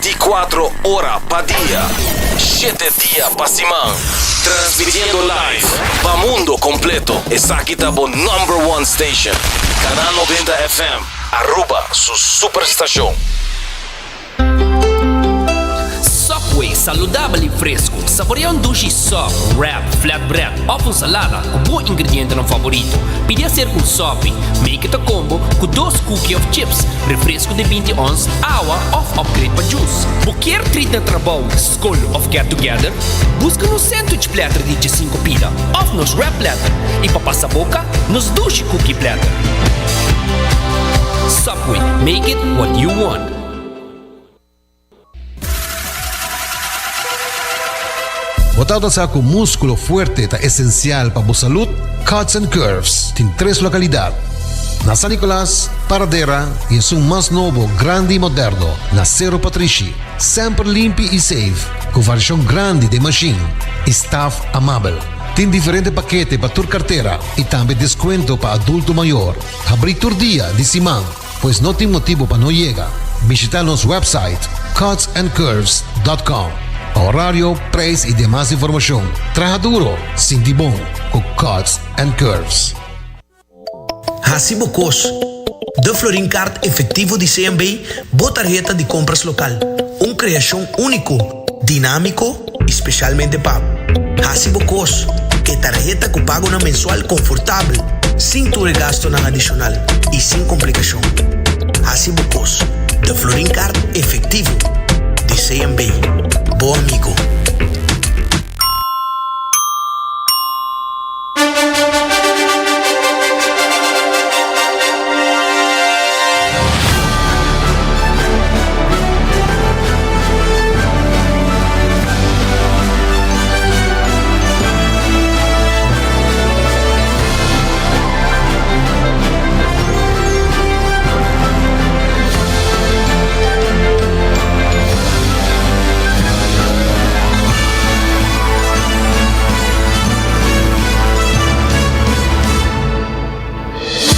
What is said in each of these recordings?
24 ora pa dia, shete dia pa siman, transmitiendo live pa mundo completo. Esaki ta bo number one station, Canal 90 FM, Aruba su superstacion. Subway, saludabel y fresco. Saborea un dushi sub, wrap, flatbread of un salada cu bo ingredientenan favorito. Pidi acer cu un sopi. Make it a combo cu dos cookie of chips, refresco di 20 ons, awa of upgrade pa juice. Bo kier treat na trabou, scol of get together? Busca nos sandwich platter di 15 pida of nos wrap platter y pa pasa boca, nos dushi cookie platter. Subway, make it what you want. Bo tabata sa ku múskulo fuerte ta esensial pa bo salud? Cuts and Curves tin tres lokalidat, na San Nicolas, Paradera i esun mas nobo, grandi i moderno, na Sero Patrishi. Semper limpi i safe, ku variashon grandi den mashin i staf amabel. Tin diferente pakete pa tur kartera i tambe deskuento pa adulto mayor. Habrí tur dia di siman. Pues no tin motibo pa no yega. Bishita nos website cutsandcurves dot com pa horario, prijs y demas informacion. Traha duro, sinti bon cu Cuts and Curves. Hasi bo kos. De Florin Card Efectivo di CMB, bo tarheta di compras local. Un creacion unico, dinamico y specialmente pa bo. Hasi bo kos, e tarheta ku pagonan mensual konfortabel, sin tur e gastonan adishonal i sin komplikashon. Hasi bo kos, de Florin Card efektivo di CMB. Bo amigo.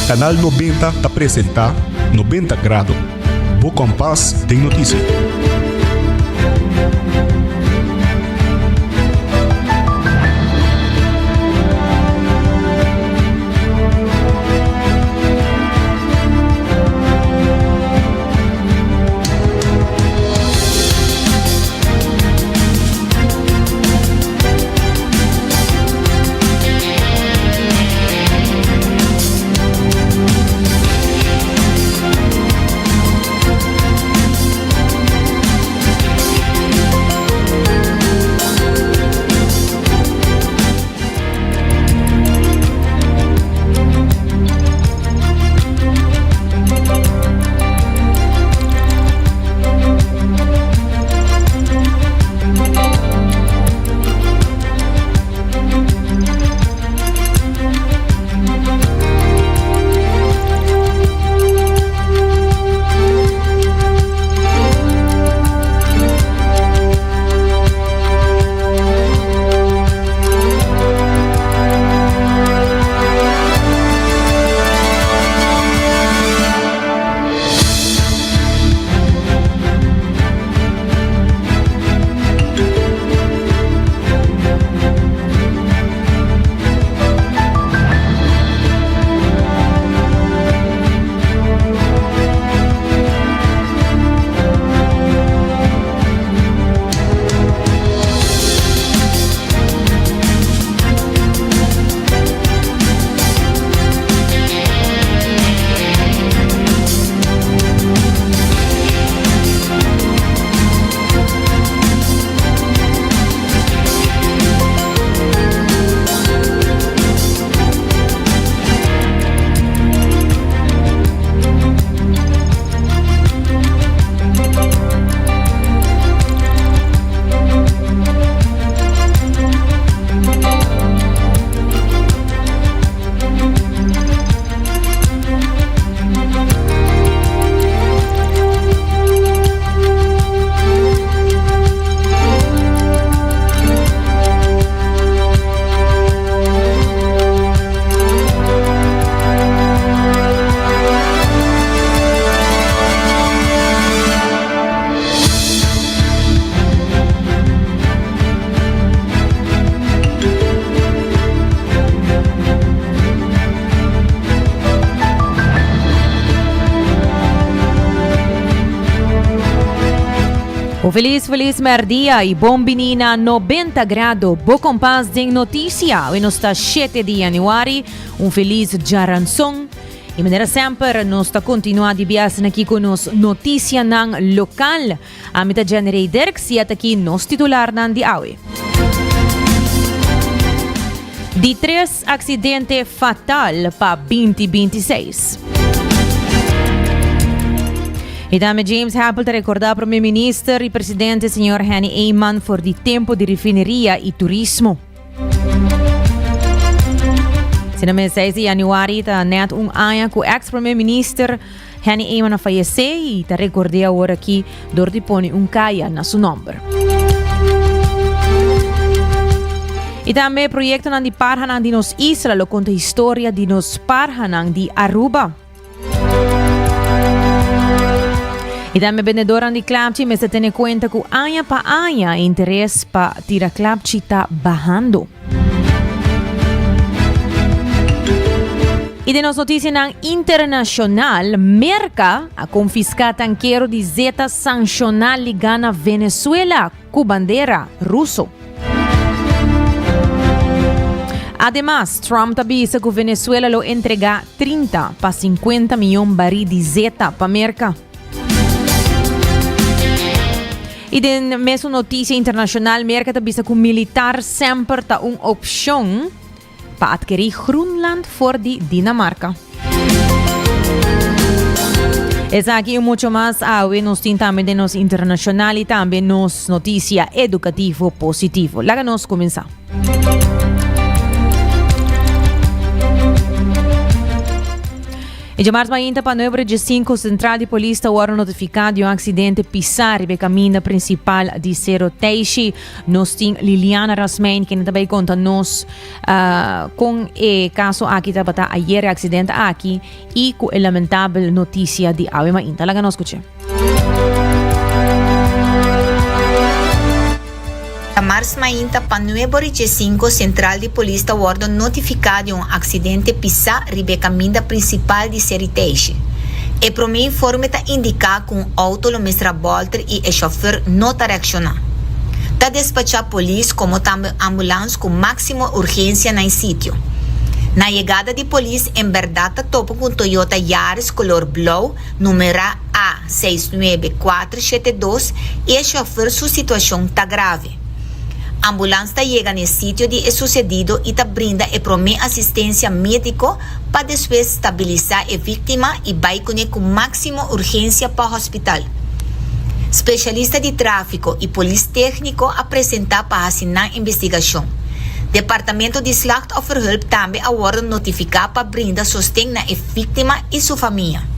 Canal 90 ta presenta 90 Grado, bo kompas den notisia. Un felis felis merdia y bon bini na 90 Grado, bo kompas den noticia. Hoy nos ta 7 di januari, un felis djaranson. Y manera semper nos ta continua di bias aki cu nos noticianan local. Ami ta Jenny Ray Dirks y ataki nos titularnan di awe. Di tres accidente fatal pa 2026. Y tambe James Happel ta recorda Prome Minister y Presidente señor Henny Eman for di tempo di refineria y turismo. Sina mes 6 di januari ta net un aña cu ex Prome Minister Henny Eman a fayece y ta record'é awor aki dor di pone un caya na su nomber. Y tambe proyectonan di parhanan di nos isla lo conta historia di nos parhanan di Aruba. Y tambe bendedornan di klapchi mester tene cuenta cu aña pa aña e interes pa tira klapchi ta bahando. Y den nos noticianan internacional, Merca a confisca tankero di zeta sanciona liga na Venezuela cu bandera ruso. Ademas, Trump ta bisa cu Venezuela lo entrega 30 pa 50 miyon bari di zeta pa Merca. Y den mesun noticia internacional, Merca ta bisa cu militar semper ta un opcion pa adkeri Groenland for di Dinamarca. Esaki y mucho mas awe nos tin tambe den nos internacional y tambe nos noticia educativo positivo. Laga nos cuminsa. E djamars mainta pa nuebe dje sinku sentral di polis ta wòrdu notifiká di un aksidente pisá riba e kaminda prinsipal di Sero Teishi. Nos tin Liliana Rasmijn kende ta bai konta nos kon e kaso aki tabata ayer, e aksidente aki i ku e lamentabel notisia di awe mainta. Laga nos skuch'é. Ta mars mainta pa nuebe ora i diesinco central di polis ta wordo notifica di un accidente pisa riba e caminda principal di Seriteishi. E prome informe ta indica cu un auto lo mester a bolter y e chauffeur no ta reacciona. Ta despacha polis como tambe ambulance cu maximo urgencia na e sitio. Na yegada di polis en berdad ta topa cu un Toyota Yaris color blauw numera A 69472 y e chauffeur su situacion ta grave. Ambulans ta yega n'e sitio di e sucedido y ta brinda e prome asistencia medico pa despues stabilisa e victima y bay cune cu maximo urgencia pa hospital. Specialista di trafico y polis tecnico a presenta pa haci nan investigacion. Departamento di Slachtofferhulp tambe a wordo notifica pa brinda sosten na e víktima i su famia.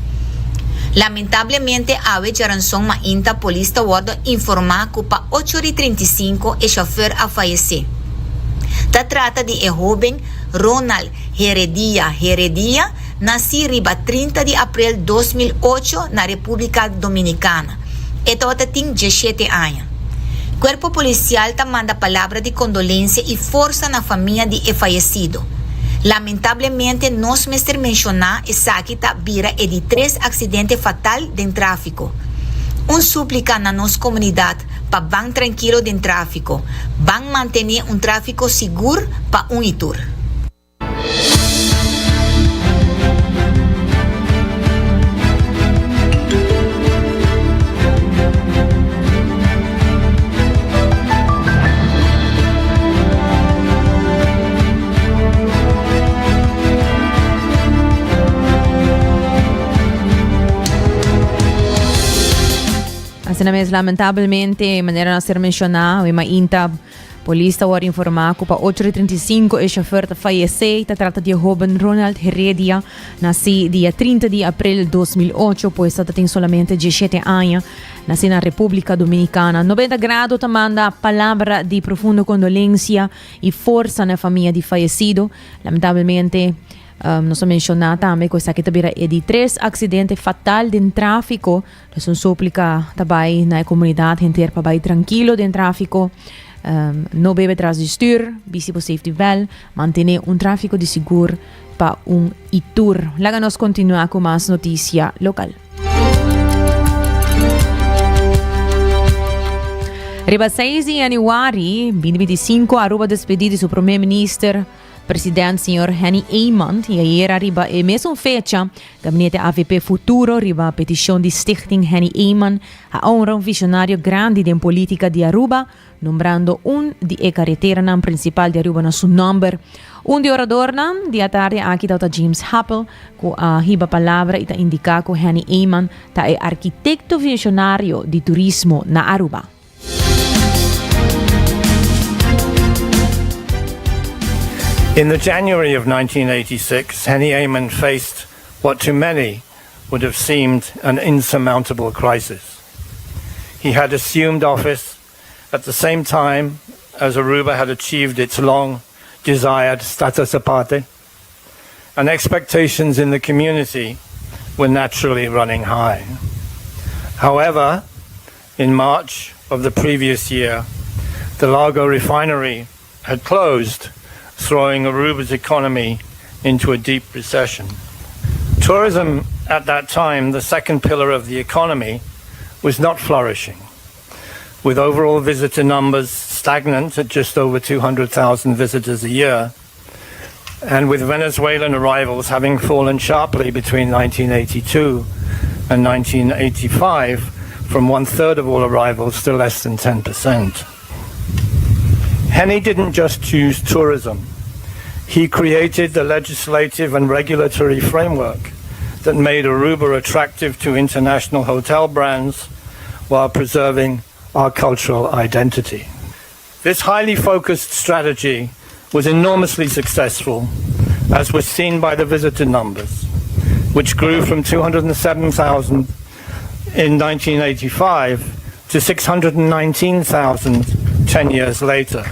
Lamentablemente awe djaranson mainta polis ta wòrdu informá ku pa ocho ora i 35 e shòfèr a fayesé. Ta trata di e hóben Ronald Heredia Heredia, nasí riba 30 di aprel 2008 na Repúblika Dominikana. E tabata tin diesshete aña. Kuerpo polisial ta manda palabra di kondolensia i forsa na famia di e fayesido. Lamentablemente nos mester menshoná esaki ta bira e di tres aksidente fatal den tráfiko. Un súplika na nos komunidat pa ban trankilo den tráfiko, ban mantené un tráfiko sigur pa un i tur. Asina mes lamentablemente manera a ser menciona we mainta polis ta word informa cu pa 8:35 e chauffeur ta fayece y ta trata di e hoben Ronald Heredia naci dia 30 di april 2008 pues ta tin solamente 17 aña. Nací na República Dominicana. 90 Grado ta manda palabra di profundo condolencia y forsa na e famia di fayecido. Lamentablemente, nos a menciona tambe cu esaki ta bira e di tres accidente fatal den trafico. Dus un suplica ta bay na e comunidad henter pa bay tranquilo den trafico. No bebe tras di stuur, bisti bo safety belt, mantene un trafico di sigur pa un y tur. Laga nos continua cu mas noticia local. Riba seis di januari 2025 Aruba a despedí di su prome minister, president señor Henny Eman y ayera riba e mesun fecha Gabinete avp Futuro riba peticion di Stichting Henny Eman a honra un visionario grandi den politica di Aruba nombrando un di e careteranan principal di Aruba na su nomber. Un di oradornan di atardi aki tabata James Happel cu a hiba palabra y ta indica cu Henny Eman ta e arquitecto visionario di turismo na Aruba. In the January of 1986, Henny Eman faced what to many would have seemed an insurmountable crisis. He had assumed office at the same time as Aruba had achieved its long desired status aparte, and expectations in the community were naturally running high. However, in March of the previous year, the Lago refinery had closed, throwing Aruba's economy into a deep recession. Tourism at that time, the second pillar of the economy, was not flourishing, with overall visitor numbers stagnant at just over 200,000 visitors a year, and with Venezuelan arrivals having fallen sharply between 1982 and 1985 from one third of all arrivals to less than 10%. Henny didn't just choose tourism. He created the legislative and regulatory framework that made Aruba attractive to international hotel brands while preserving our cultural identity. This highly focused strategy was enormously successful, as was seen by the visitor numbers, which grew from 207,000 in 1985 to 619,000 10 years later,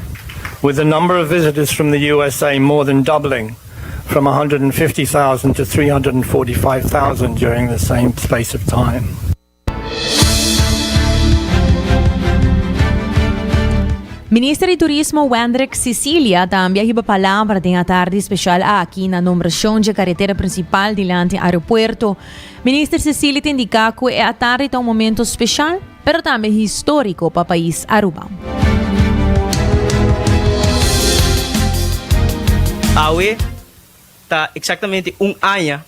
with the number of visitors from the USA more than doubling from 150,000 to 345,000 during the same space of time. Minister di Turismo Wendrick Cicilia tambe a hiba palabra den atardi special aki na nombracion dje caretera principal dilanti aeropuerto. Minister Cicilia ta indica cu e atardi ta un momento special pero tambe historico pa pais Aruba. Awe ta exactamente un aña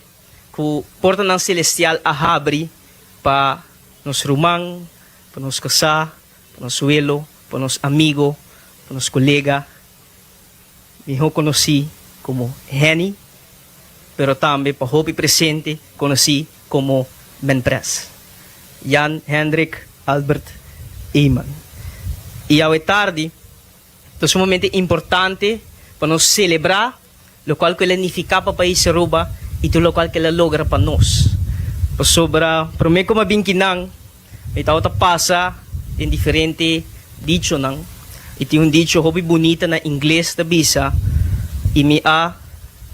cu portanan celestial a habri pa nos ruman, pa nos casá, pa nos welo, pa nos amigo, pa nos colega, mihó conocí como Henny, pero tambe pa hopi presente conocí como Men Pres, Jan Hendrik Albert Eman. Y awe tardi ta sumamente importante pa nos celebra Locual cu el a nifica pa pais Aruba y tur locual cu el a logra pa nos. Pasobra prome cu mi a bin kinan, mi tabata pasa den diferente dichonan y tin un dicho hopi bunita na ingles ta bisa y mi a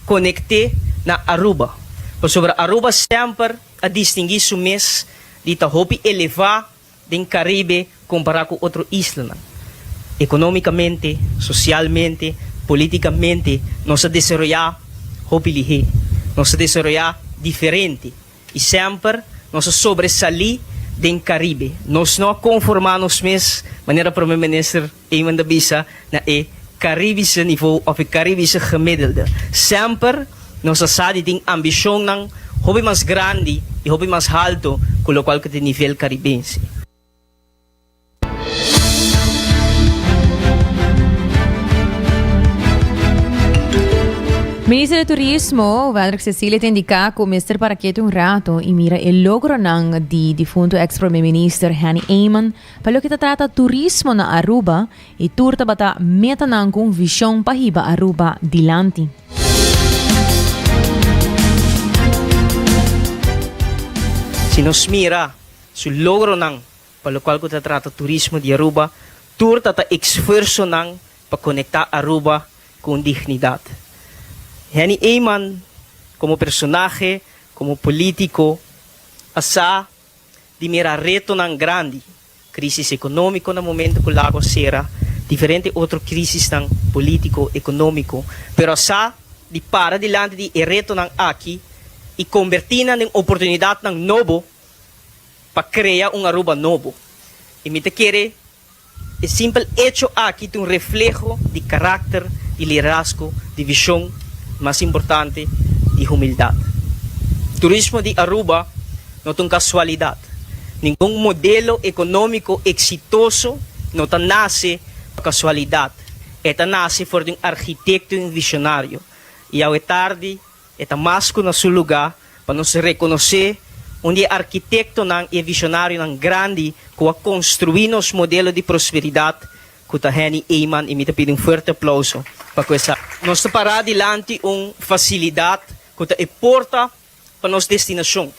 conecte na Aruba. Pasobra Aruba semper a distingui su mes di ta hopi eleva den Caribe compara cu otro islanan. Economicamente, socialmente, politicamente nos a desaroya hopi lihe. Nos a desaroya diferente y semper nos a sobresali den Caribe. Nos no a conforma nos mes, manera Prome Minister Eman ta bisa, na e Caribische niveau of e Caribische gemiddelde. Semper nos a sa di tin ambicionnan hopi mas grandi y hopi mas halto cu locual cu ta e nivel Caribense. Minister di Turismo, Wendrick Cecilia ta indica cu mester para ketu un rato y mira e logronan di difunto ex Prome Minister Henny Eman Pa loke ta trata turismo na Aruba, e tur tabata metanan ku un vishon pa hiba Aruba dilanti. Si nos mira su logronan pa lokual ku ta trata turismo di Aruba, tur ta ta esfuersonan pa konektá Aruba ku un dignidat. Henny Eman komo personahe, komo polítiko a sa di mira retonan grandi, crisis economico na momento cu Lago a cera, diferente otro crisisnan politico, economico, pero a sa di para dilanti di e retonan aki y conberti nan den oportunidadnan nobo pa crea un Aruba nobo. Y mi ta kere. E simpel echo aki ta un refleho di karakter, di liderazgo, di vishon, mas importante, di humildat. Turismo di Aruba no ta un kasualidat. Ningun modelo ekonómiko eksitoso no ta nase pa kasualidat. E ta nase for di un arkitekto i un vishonario. I awe tardi E ta mas ku na su lugá pa nos rekonosé un di e arkitektonan i e vishonarionan grandi ku a konstruí nos modelo di prosperidat ku ta Henny Eman i mi ta pidi un fuerte aplouso pa ku esaki. Nos ta pará dilanti un fasilidat ku ta e porta pa nos destinashon.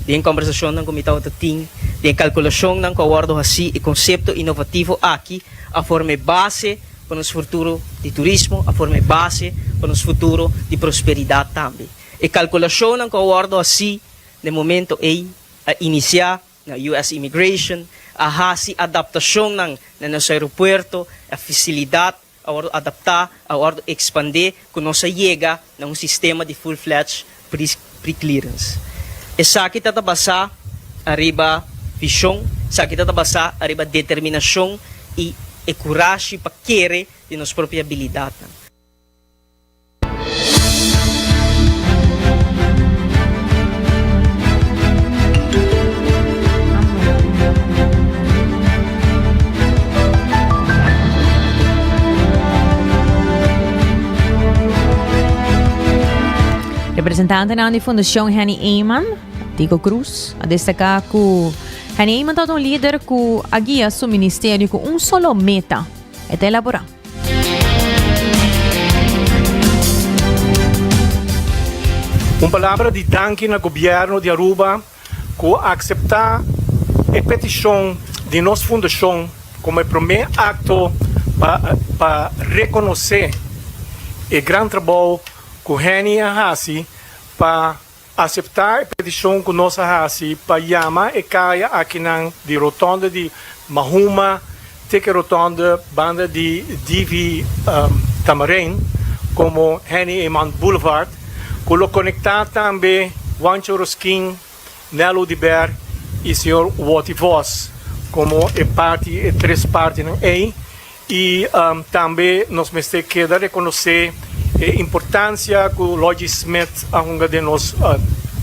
Den kòmbersashonnan ku mi tabata tin, den e kalkulashonnan ku a wòrdu hasí, e konsepto inovativo aki a forma e base pa nos futuro di turismo, a forma e base pa nos futuro di prosperidat tambe. E kalkulashonnan ku a wòrdu hasí den momento ei a inisiá na US Immigration, a hasi adaptashonnan na nos aeropuerto, e fasilidat a wòrdu adaptá, a wòrdu ekspandé ku nos a yega na un sistema di full-fledged pre-clearance. Esaki ta ta basá ariba vishon, esaki ta ta basá ariba determinashon i e kurashi pa kere den nos propio abilidatnan. Representantenan di Fundacion Henny Eman, Tico Cruz, a destaca cu Henny Eman tabata un lider cu a guia su ministerio cu un solo meta. E ta elabora. Un palabra di danki na Gobierno di Aruba cu a acepta e peticion di nos fundacion como e prome acto pa pa reconoce e gran trabou cu Henny a haci pa Aseptá e petishon ku nos a hasi pa yama e kaya akinan di rotonde di Mahuma te ku e rotonde banda di DV Tamarijn komo Henny Eman Boulevard ku lo konektá tambe Juancho Rosquin, Nel Oduber i señor Wotty Vos komo e parti e tres partinan ei. I tambe nos mester keda rekonosé e importansia ku Logie Smith a hunga den nos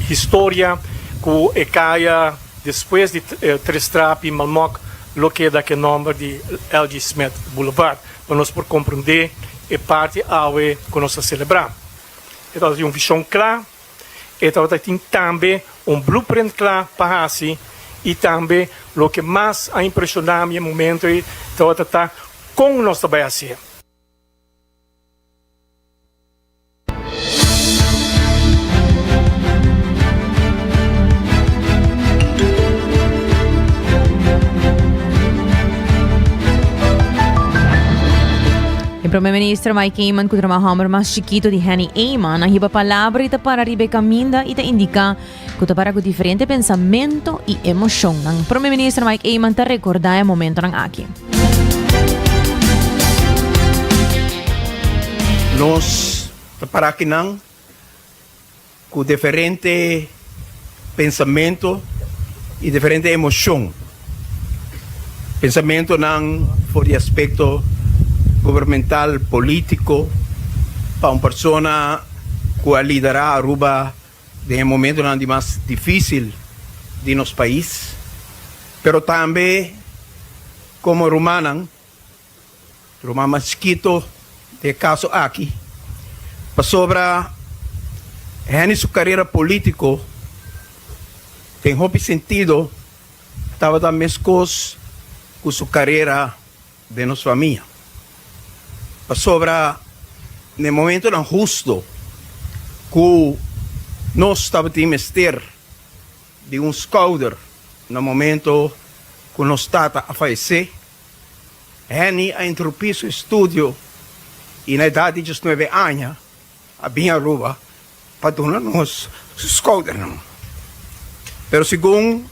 historia, ku e kaya despues di Tres Trapi Malmok lo keda ku e nòmber di LG. Smith Boulevard, pa nos por komprondé e parti awe ku nos ta selebrá. E tabata tin un vishon kla. E tabata tin tambe un blueprint kla pa hasi i tambe loke mas a impreshoná mi e momento ei tabata ta kon nos ta bai hasié. E Prome Minister Mike Eman cu trama homber mas chikito di Henny Eman a hiba palabra y ta para riba e caminda y ta indica cu ta para cu diferente pensamento y emocionnan. Prome Minister Mike Eman ta recorda e momentonan aki. Nos ta para akinan Ku diferente pensamentu i diferente emoshon. Pensamentunan for di aspekto gubernamental, polítiko, pa un persona ku a liderá Aruba den e momentunan di mas difísil di nos pais, pero tambe komo rumannan. Ruman mas chikito den e kaso aki, pasobra Henny su karera polítiko den hopi sentido tabata meskos ku su karera den nos famia. Pasobra na e momentonan husto ku nos tabatin mester di un skouder na momento ku nos tata a fayesé, Henny a interrumpí su estudio i na edat di diesnuebe aña a bin Aruba pa duna nos su skoudernan. Pero segun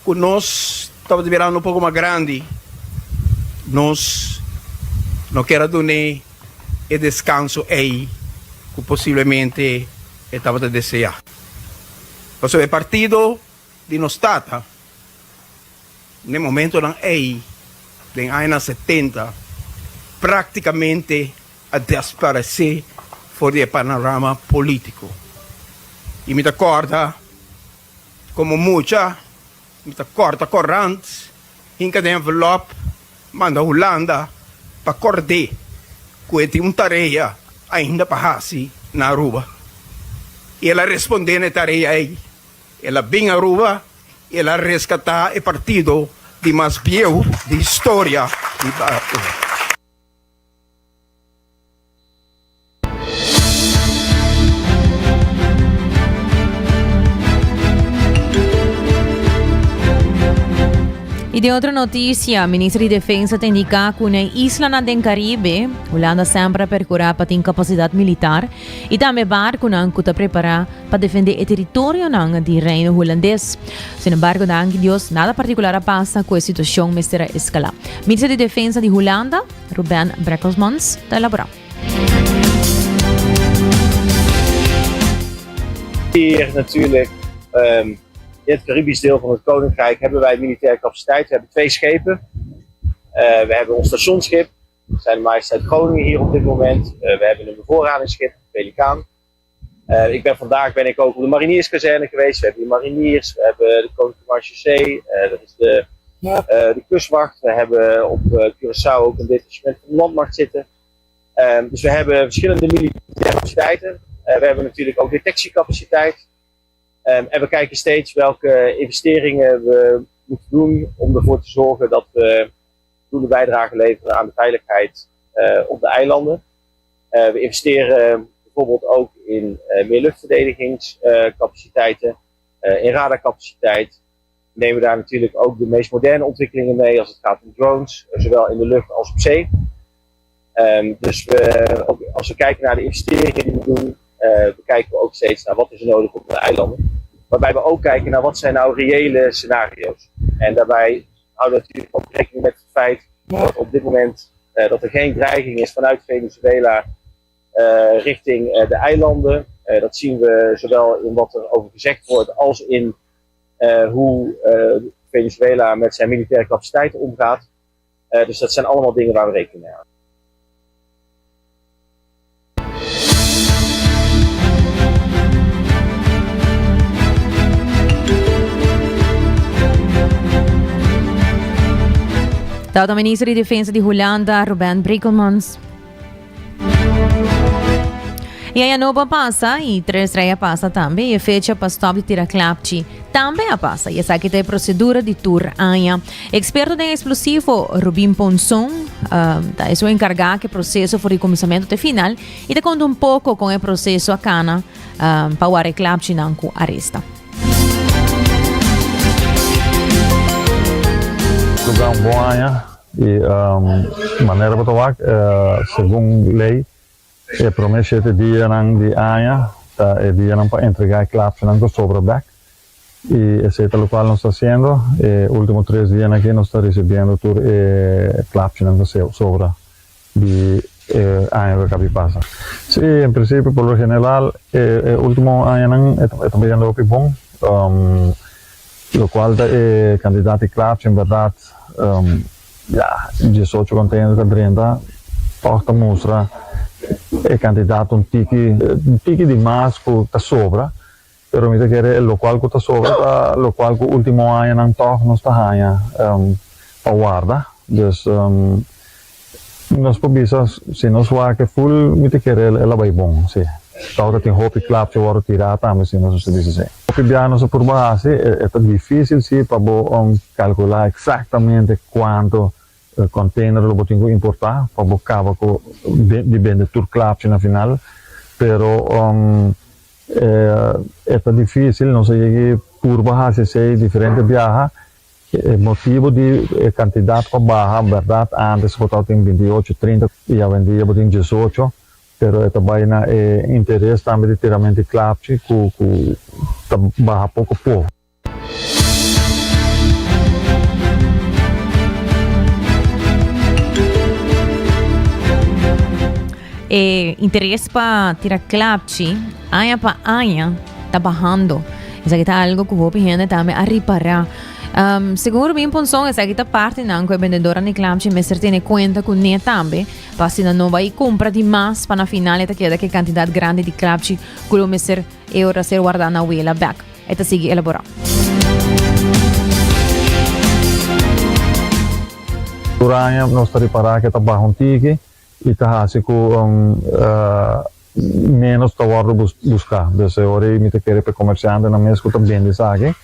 ku nos tabata birando un poko mas grandi, nos no kier a dun'é e deskanso ei ku posiblemente e tabata deseá. Pasobra e partido di nos tata. N'e momentonan ei. den añanan 70 práktikamente a desparesé for di e panorama polítiko. I mi ta kòrda komo mucha mi ta kòrta korant, hinka den envelòp, manda Hulanda pa kòrd'é ku e tin un tarea ainda pa hasi na Aruba. I el a respondé na e tarea ei. El a bin Aruba i el a reskatá e partido di mas bieu di historia di Aruba. Y den otro noticia, Minister di Defensa ta indica cu na e islanan den Caribe, Hulanda semper a percura pa tin capacidad militar y tambe barconan cu ta prepara pa defende e territorionan di Reino Hulandes. Sin embargo, danki Dios, nada particular a pasa cu e situacion mester a escala. Minister di Defensa di Hulanda, Ruben Brekelmans, ta elabora. Hier natuurlijk um, in het Caribisch deel van het Koninkrijk hebben wij militaire capaciteit. We hebben twee schepen. Uh, we hebben ons stationsschip, zijn Majesteit Groningen hier op dit moment. Uh, we hebben een bevoorradingsschip, Pelikaan. Uh, ik ben vandaag ben ik ook op de marinierskazerne geweest. We hebben de mariniers, we hebben de Koninklijke Marechaussee, uh, dat is de, uh, de kustwacht. We hebben op Curaçao ook een detachement van de landmacht zitten. Um, dus we hebben verschillende militaire capaciteiten. we hebben natuurlijk ook detectiecapaciteit. Um, en we kijken steeds welke investeringen we moeten doen om ervoor te zorgen dat we voldoende bijdrage leveren aan de veiligheid op de eilanden. Uh, we investeren bijvoorbeeld ook in uh, meer luchtverdedigingscapaciteiten, uh, in radarcapaciteit. We nemen daar natuurlijk ook de meest moderne ontwikkelingen mee als het gaat om drones, zowel in de lucht als op zee. Um, dus we, ook als we kijken naar de investeringen die we doen, uh, bekijken we ook steeds naar wat is er nodig op de eilanden. Waarbij we ook kijken naar wat zijn nou reële scenario's. En daarbij houden we natuurlijk ook rekening met het feit dat op dit moment uh, dat er geen dreiging is vanuit Venezuela uh, richting uh, de eilanden. Uh, dat zien we zowel in wat er over gezegd wordt als in uh, hoe uh, Venezuela met zijn militaire capaciteiten omgaat. Uh, dus dat zijn allemaal dingen waar we rekening mee houden. Tabata minister di Defensa di Hulanda, Ruben Brekelmans. E aña nobo a pasa y tres rey a pasa tambe y e fecha pa stop di tira klapchi tambe a pasa y esaki ta e procedura di tur aña. Experto den explosivo Rubin Ponson um, ta esun encarga cu e proceso for di cuminsamento te final y ta conta un poco con e proceso a cana um, pa wara e klapchinan cu aresta. Lugar un bon aña y um, manera bo ta wak, uh, segun ley E promé shete dianan di aña ta e dianan pa entregá e klapsnan ku sobra bèk. I esei ta lokual nos ta hasiendo. E último tres dianan akí nos ta risibiendo tur e klapsnan ku sobra di e aña ku a kabi pasa. Sí, en prinsipio por lo general e último añanan e ta bayendo hopi bon. Lokual ta e kantidat di klapsi en bèrdat. Ya, diesocho container ta drenta, tòg ta mustra e kantidat un tiki, un tiki di mas ku ta sobra, pero mi ta kere e lokual ku ta sobra ta lokual ku último añanan tòg nos ta haña pa warda. Dus nos por bisa si nos wak e ful mi ta kere el a bai bon, si. Tòg ta tin hopi klap ku a wòrdu tirá tambe si nos mester bisa esei. Hopi biaha nos a purba hasi, e ta difícil sí pa bo calculá exactamente cuanto container lo bo tin cu importá pa bo caba cu di bende tur klapchi na final, pero e ta difícil, nos a yegi purba hasi esei diferente biaha, e motibo di e cantidad cu a baha, berdad antes bo tabatin binti ocho, trinta y awendia bo tin diesocho, Pero e ta bai na e interes tambe di tiramento di klapchi ku ku ta baha poko poko. E interes pa tira klapchi aña pa aña ta bahando. Esaki ta algo ku hopi hende tambe a ripará. Um, segun Rubin Ponson, esaki ta partinan ku e bendedornan di klapchi mester tene kuenta ku ne tambe, pa asina no bai kumpra di mas pa na final e ta keda ku e kantidat grandi di klapchi ku lo mester e ora ser wardá na wela bèk. E ta sigui elaborá. Tur aña nos ta ripará ku e ta baha un tiki i ta hasi ku ménos ta wòrdu buská. Dus e ora ei mi ta kere pa e komersiantenan mes ku ta bende esaki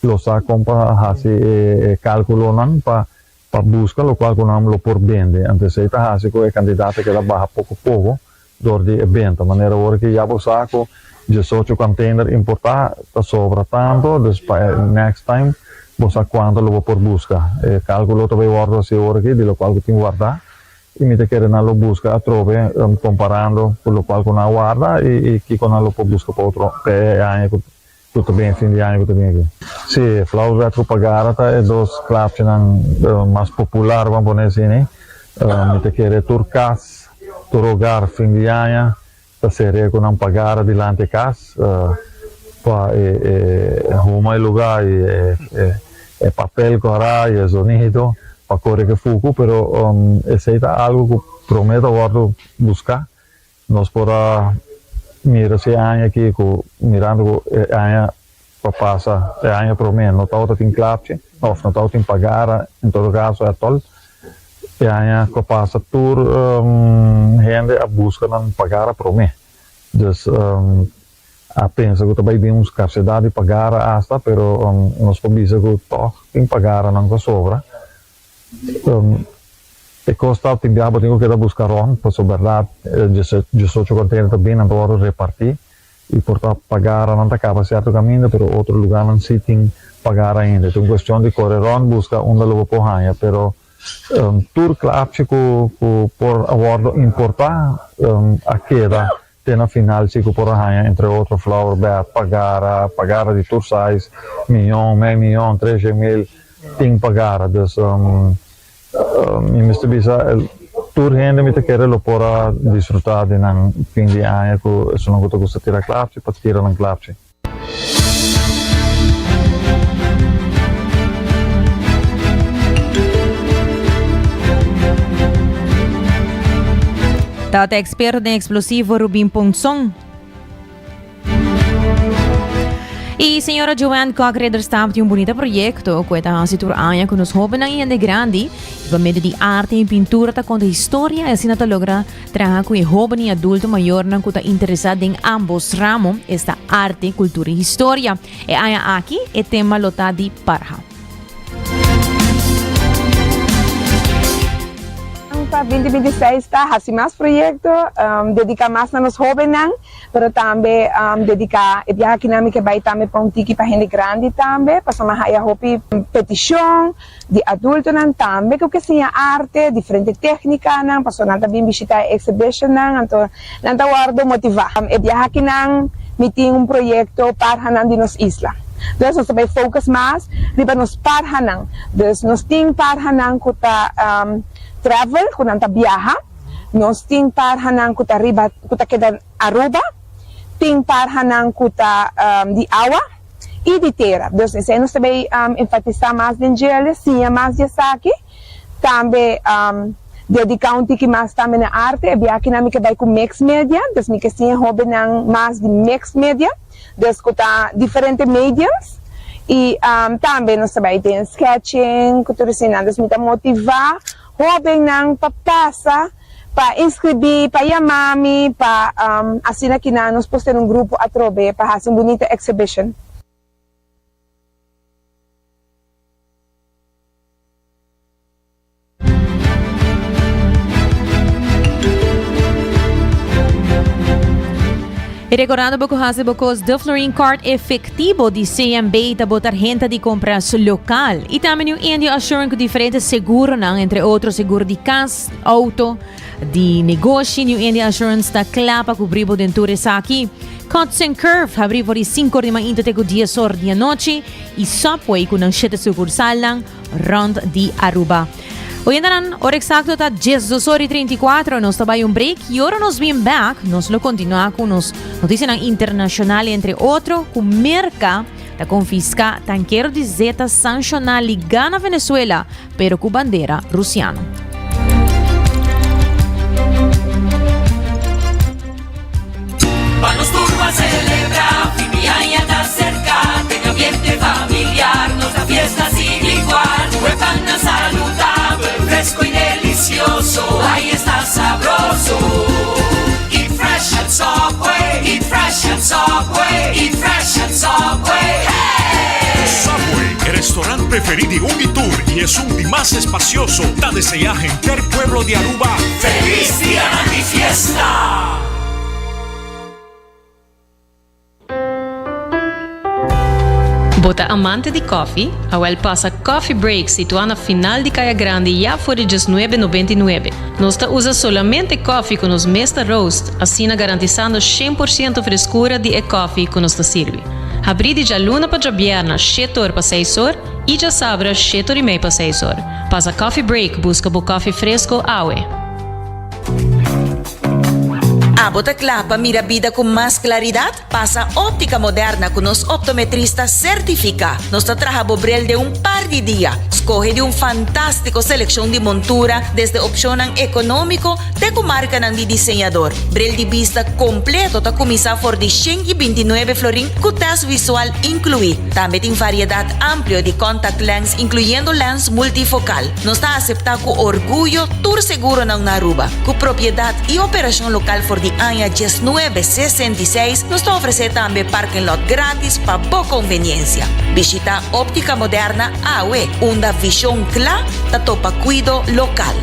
lo sa kon pa hasi e kalkulonan pa pa buska lokual ku nan lo por bende. Anto esei ta hasi ku e kantidat ta keda baha poko poko dor di e benta. Manera ora ki ya bo sa ku diesocho container importá ta sobra tanto, dus pa e next time bo sa kuantu lo bo por buska. E kalkulo ta bai wòrdu hasi ora aki di lokual ku tin wardá i mi ta kere nan lo buska atrobe komparando ku lokual ku nan a warda i kiko nan lo por buska pa otro pa e aña ku Ku ta bin fin di aña ku ta bin aki. Sí, Flauwbed ku Pagara ta e dos klapchinan mas popular, ban pone asina. Mi ta kere tur kas, tur hogar fin di aña ta sere ku nan pagara dilanti e kas pa e huma e lugá i e papel kòrá i e zonido pa kore ku e fuku, pero esei ta algu ku promé ta wòrdu buská. Nos por a mira si e aña aki ku mirando ku e aña pa pasa, e aña promé no tabata tin klapchi òf no tabata tin pagara en todo kaso atòl, e aña ku a pasa tur hende a buska nan pagara promé. Dus a pensa ku ta bai bin un skarsedat di pagara asta pero nos por bisa ku tòg tin pagaranan ku a sobra. E kos ta tin biaha bo tin ku keda buska rònt pasobra bèrdat diesocho kòntener ta bin nan ta wòrdu repartí i por ta pagara nan ta kaba sierto kaminda pero otro lugánan si tin pagara ainda. Ta un kuestion di kore rònt buska unda lo bo por haña pero tur klapchi ku ku por a wòrdu importá a keda Te na final si ku por a haña entre otro flower bed, pagara, pagara di tur size, miyon, mei miyon, treshe mil, tin pagara. Dus mi mester bisa tur hende mi ta kere lo por a disfruta di nan fin di aña ku esunnan ku ta gusta tira klapchi pa tira nan klapchi. Tabata experto den explosivo Rubin Ponson. Y señora Joanne Kok Ridderstap tin un bonita proyecto cu e ta haci tur aña cu nos hobennan y hende grandi. Y pa medio di arte y pintura ta conta historia y asina ta logra Traha ku e hóben i adulto mayornan ku ta interesá den ámbos ramo, esta arte, kultura i historia. E aña aki e tema lo ta di parha. Pa binti binti seis ta hasi mas proyekto, dediká mas na nos hóbennan, pero tambe dediká e biaha akinan mi ke bai tambe pa un tiki pa hende grandi tambe, pasobra mi a haya hopi petishon. Di adultonan tambe ku ke siña arte, diferente téknikanan, pasobra nan ta bin bishitá e exhibitionnan, anto nan ta wòrdu motivá. E biaha akinan mi tin un proyekto Parhanan di nos isla. Dus nos ta bai focus mas riba nos parhanan. Dus nos tin parhanan ku ta travel, ku nan ta biaha, nos tin parhanan ku ta riba, ku ta keda Aruba, tin parhanan ku ta di awa. i di tera. Dus esei nos ta bay enfatisá mas den djele, siña mas di esaki. Tambe dediká un tiki mas tambe na arte. E biakinan mi ke bay ku mixed media, dus mi ke siña hóbennan mas di mixed media, dus ku ta diferente mediums. I tambe nos ta bay den sketching ku tur eseinan. Dus mi ta motivá hóbennan pa pasa. Pa inscribí, pa yama mi, pa asina kinan nos por ser un grupo atrobe pa haci un bunita exhibition. E recordando bo cu haci bo cos De Florin Card efectivo di CMB ta bo tarhenta di compras local. Y tambe New India Assurance cu diferente seguronan, entre otro seguro di cas, Auto di negoshi New India Assurance ta kla pa kubri bo den tur esaki. Cuts and Curve habri for di 5 or di mainta te ku 10 or di anochi i Subway ku nan shete sukursalnan rond di Aruba. Oyentenan, ora eksakto ta 12 or i 34, nos ta bai un break i ora nos bin bek nos lo kontinua ku nos notisianan internashonal entre otro ku Merka. Ta konfiská tankero di zeta sanshoná ligá na Venezuela, pero ku bandera rusiano. Pa nos tur ban celebra, fin di aña ta cerca, den ambiente familiar nos da fiesta sin igual. Cu e pannan saludabel, fresco y delicioso, ay esta sabroso. Eat fresh at Subway, eat fresh at Subway, eat fresh at Subway, hey! Subway, e restaurant preferí di un y tur y esun di mas espacioso, ta deseá henter pueblo di Aruba Feliz Dianan di Fiesta! Bo ta amante di koffie? Awel pasa Coffee Break situá na final di Kaya Grandi ya for di diesnuebe nobenta i nuebe. Nos ta usa solamente koffie ku nos mes ta roast, asina garantisando shen por siento freskura di e koffie ku nos ta sirbi. Habrí di djaluna pa djabièrna shete or pa seis or i djasabra shete or i mei pa seis or. Pasa Coffee Break buska bo koffie fresko awe. Abo ta kla pa mira bida ku mas klaridat? Pasa Óptica Moderna ku nos optometrista sertifiká. Nos ta traha bo bril den un par di dia. Skohe di un fantástiko selekshon di montura, desde opshonnan ekonómiko te ku markanan di diseñador. Bril di bista kompleto ta kuminsá for di 129 florin ku tèst visual inkluí. Tambe tin variedat amplio di contact lens inkluyendo lens multifokal. Nos ta aseptá ku orguyo tur seguronan na Aruba. Ku propiedat i operashon lokal for di aña diesnuebe sesenta i seis, nos ta ofresé tambe parking lot gratis pa bo konveniensia. Bishitá Óptica Moderna awe, unda vishon kla ta topa kuido lokal.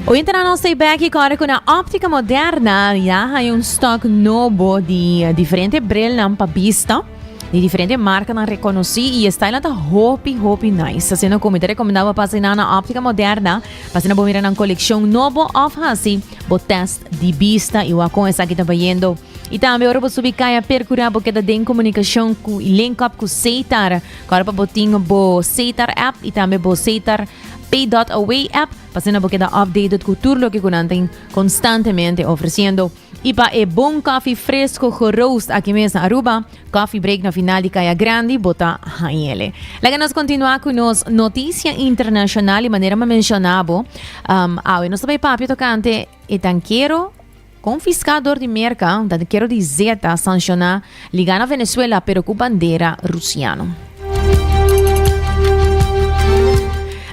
Oyentenan nos ta bek i kòrda ku na Óptica Moderna ya haña un stock nobo di diferente brilnan pa bista. Di diferente marcanan reconoci y e stylenan ta hopi hopi nice. Asina cu mi ta recomenda bo pasa na na Optica Moderna pa asina bo mira nan coleccion nobo of haci bo test di bista y wak con esaki ta bayendo. Y tambe ora bo subi caya percura bo keda den comunicacion cu y link up cu Setar. Ora pa bo tin bo Setar app y tambe bo Setar Pay.away app pa asina bo keda updated cu tur loke cu nan tin constantemente ofreciendo. Y pa e bon koffie fresco geroost aki mes na Aruba, Coffee Break na final di Caya Grandi, bo ta hañele. Laga nos continua cu nos noticia internacional y manera mi a menciona bo, um, awe nos ta bay papia tocante e tankero confisca door di Merca, un tankero di zeta sanciona liga na Venezuela pero cu bandera Rusiano.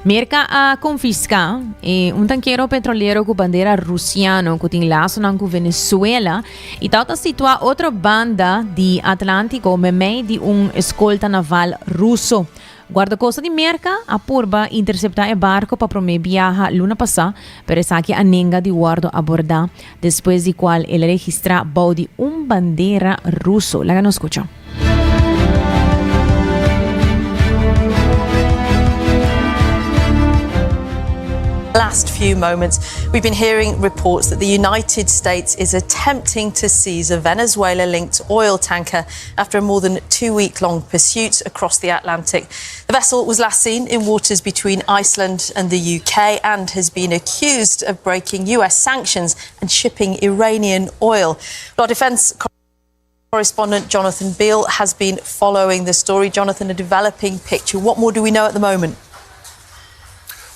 Merka a konfiská e un tankero petrolero ku bandera rusiano ku tin lasonan ku Venezuela i tabata situá otro banda di Atlantiko meimei di un eskolta naval ruso. Guardakosta di Merka a purba interseptá e barko pa promé biaha luna pasá, pero esaki a nenga di wòrdu abordá, despues di kual el a registrá bou di un bandera ruso. Laga nos skucha. Last few moments, we've been hearing reports that the United States is attempting to seize a Venezuela linked oil tanker after a more than two week long pursuit across the Atlantic. The vessel was last seen in waters between Iceland and the UK and has been accused of breaking US sanctions and shipping Iranian oil. Our defense correspondent Jonathan Beale has been following the story. Jonathan, a developing picture. What more do we know at the moment?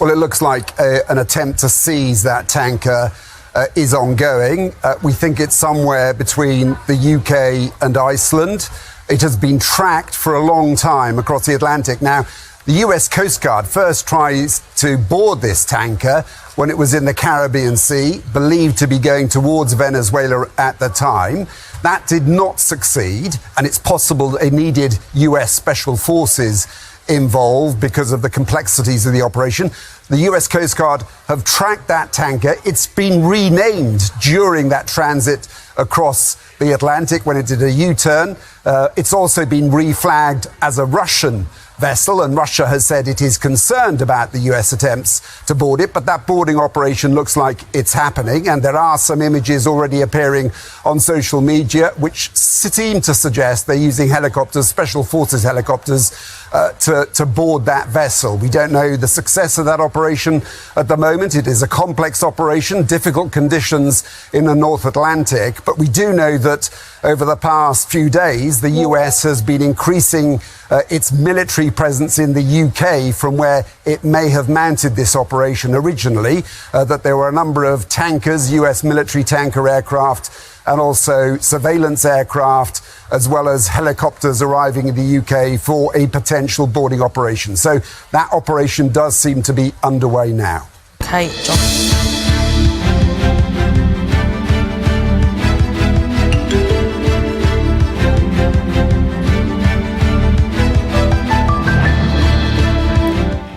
Well, it looks like a, an attempt to seize that tanker uh, is ongoing. Uh, we think it's somewhere between the UK and Iceland. It has been tracked for a long time across the Atlantic. Now, the US Coast Guard first tries to board this tanker when it was in the Caribbean Sea, believed to be going towards Venezuela at the time. That did not succeed, and it's possible it needed US special forces involved because of the complexities of the operation. The US Coast Guard have tracked that tanker. It's been renamed during that transit across the Atlantic when it did a U turn. Uh, it's also been reflagged as a Russian vessel, and Russia has said it is concerned about the US attempts to board it. But that boarding operation looks like it's happening, and there are some images already appearing on social media which seem to suggest they're using helicopters, special forces helicopters. uh, to, to board that vessel. We don't know the success of that operation at the moment. It is a complex operation, difficult conditions in the North Atlantic, but we do know that over the past few days, the US has been increasing uh, its military presence in the UK from where it may have mounted this operation originally, uh, that there were a number of tankers, US military tanker aircraft, and also surveillance aircraft, as well as helicopters arriving in the UK for a potential boarding operation. So that operation does seem to be underway now. Okay, John.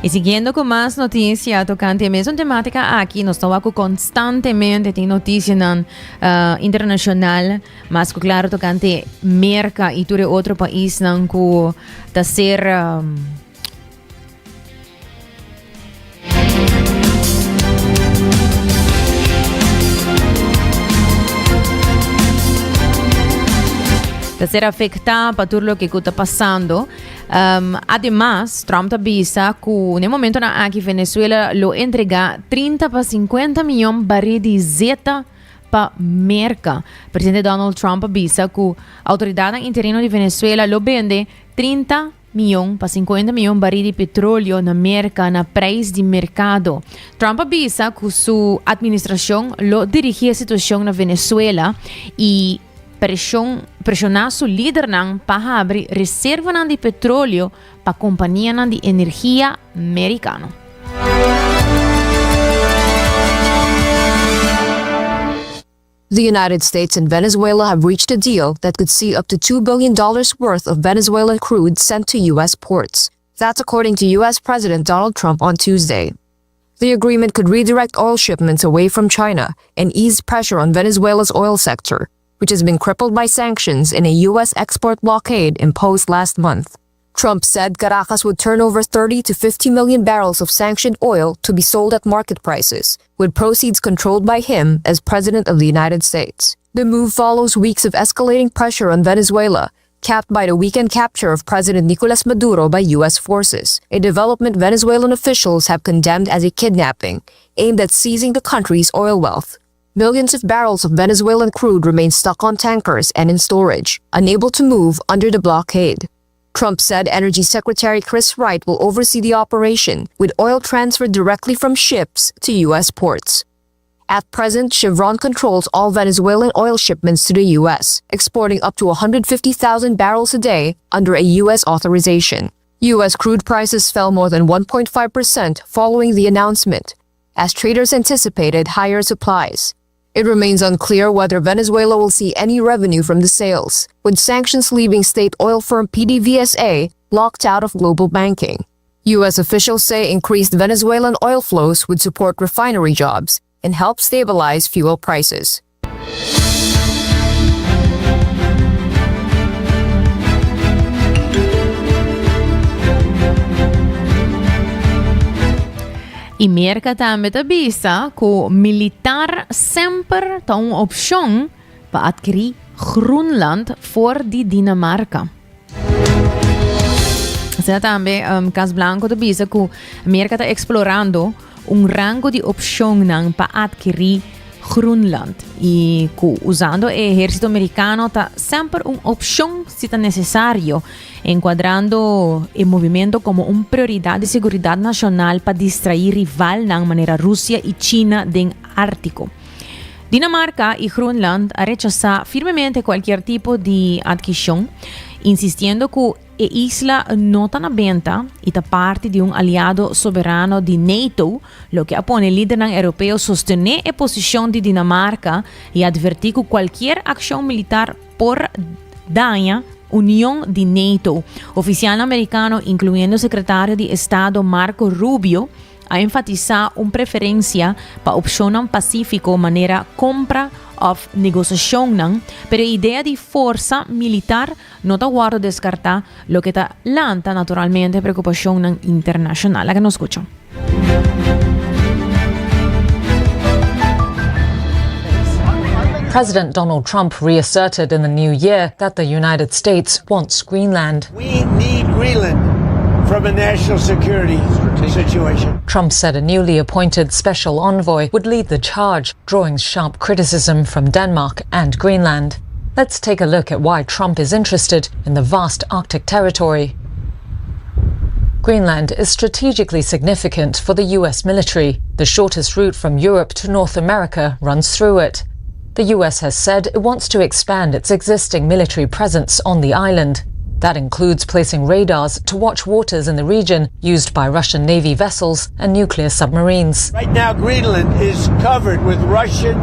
Y siguiendo cu mas noticia tocante e mesun tematica aki, nos ta wak cu constantemente tin noticianan uh, internacional, mas cu claro tocante Merca y tur e otro paisnan cu ta ser um, Ta ser afecta pa tur loke cu ta pasando. Um, ademas, Trump ta bisa cu na e momentonan aki Venezuela lo entrega 30 pa 50 miyon baril di zeta pa Merca. Presidente Donald Trump a bisa cu autoridadnan interino di Venezuela lo bende 30 miyon pa 50 miyon baril di petroleo na Merca na prijs di mercado. Trump a bisa cu su administracion lo dirigi e situacion na Venezuela y presion presiona su lidernan pa habri reservanan di petroleo pa companianan di energia Mericano. The United States and Venezuela have reached a deal that could see up to $2 billion worth of Venezuelan crude sent to U.S. ports. That's according to U.S. President Donald Trump on Tuesday. The agreement could redirect oil shipments away from China and ease pressure on Venezuela's oil sector, which has been crippled by sanctions in a U.S. export blockade imposed last month. Trump said Caracas would turn over 30 to 50 million barrels of sanctioned oil to be sold at market prices, with proceeds controlled by him as President of the United States. The move follows weeks of escalating pressure on Venezuela, capped by the weekend capture of President Nicolas Maduro by U.S. forces, a development Venezuelan officials have condemned as a kidnapping aimed at seizing the country's oil wealth. Millions of barrels of Venezuelan crude remain stuck on tankers and in storage, unable to move under the blockade. Trump said Energy Secretary Chris Wright will oversee the operation, with oil transferred directly from ships to U.S. ports. At present, Chevron controls all Venezuelan oil shipments to the U.S., exporting up to 150,000 barrels a day under a U.S. authorization. U.S. crude prices fell more than 1.5% following the announcement, as traders anticipated higher supplies. It remains unclear whether Venezuela will see any revenue from the sales, with sanctions leaving state oil firm PDVSA locked out of global banking. U.S. officials say increased Venezuelan oil flows would support refinery jobs and help stabilize fuel prices. Y Merca tambe ta bisa cu militar semper ta un opcion pa adkiri Groenland for di Dinamarca. Asina tambe um, Cas Blanco ta bisa cu Merca ta explorando un rango di opcionnan pa adkiri Groenland y cu usando e ehercito Mericano ta semper un opcion si ta necesario. Encuadrando e movimento como un prioridad di seguridad nacional pa distraí rivalnan manera Rusia y China den Ártico. Dinamarca y Groenland a rechasá firmemente cualkier tipo di adkishon, insistiendo cu e isla no ta na benta y ta parti di un aliado soberano di NATO, loke a pone lidernan europeo sostené e posicion di Dinamarca y advertí cu cualkier accion militar por daña union di NATO. Oficialnan mericano, incluyendo Secretario di Estado Marco Rubio, a enfatisa un preferencia pa opcionnan pacifico manera compra of negociacionnan, pero e idea di forsa militar no ta wordo descarta, loke ta lanta naturalmente preocupacionnan internacional. Laga nos scucha. President Donald Trump reasserted in the new year that the United States wants Greenland. We need Greenland. from a national security situation. Trump said a newly appointed special envoy would lead the charge, drawing sharp criticism from Denmark and Greenland. Let's take a look at why Trump is interested in the vast Arctic territory. Greenland is strategically significant for the US military. The shortest route from Europe to North America runs through it. The US has said it wants to expand its existing military presence on the island. That includes placing radars to watch waters in the region used by Russian Navy vessels and nuclear submarines. Right now, Greenland is covered with Russian